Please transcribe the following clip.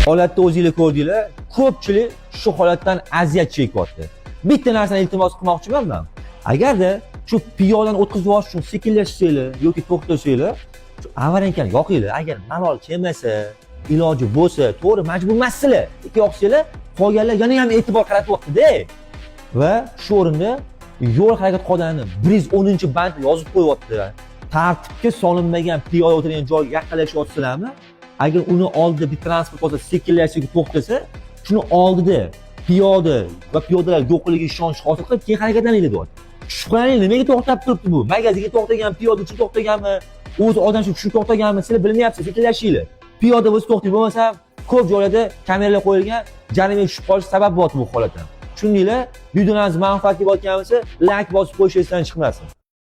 Holatda o'zinglar ko'rdinglar, ko'pchilik shu holatdan aziyat chekyapti. Bitta narsani iltimos qilmoqchiman man. Agarda shu piyodani o'tkazib yuborish uchun sekinlashsanglar yoki to'xtasanglar, shu avarinkani yoqinglar. Agar malol kelmasa, iloji bo'lsa, to'g'ri, majbur emassizlar. Lekin yoqsanglar, qolganlar yana ham e'tibor qaratyapti-da. Va shu o'rinda yo'l harakat qoidalarini 110-band yozib qo'yyapti. Tartibga solinmagan piyoda o'tirgan joyga yaqinlashyapsizlarmi? Agar uni oldida bir transport bo'lsa, sekinlashsa yoki to'xtasa, shuni oldida piyoda va piyodalar yo'qligiga ishonch hosil qilib, keyin harakatlaninglar deyapti. Shubhalaninglar, nimaga to'xtab turibdi bu? Magazinga to'xtagan, piyoda uchun to'xtaganmi? O'zi odam shu tushib to'xtaganmi? Sizlar bilmayapsiz, sekinlashinglar. Piyoda bo'lsa to'xtang, bo'lmasa ko'p joylarda kameralar qo'yilgan, jarimaga tushib qolish sabab bo'lyapti bu holatdan. Tushundinglar? Videolarimiz manfaatli bo'lgan bo'lsa, layk bosib qo'yish esdan chiqmasin.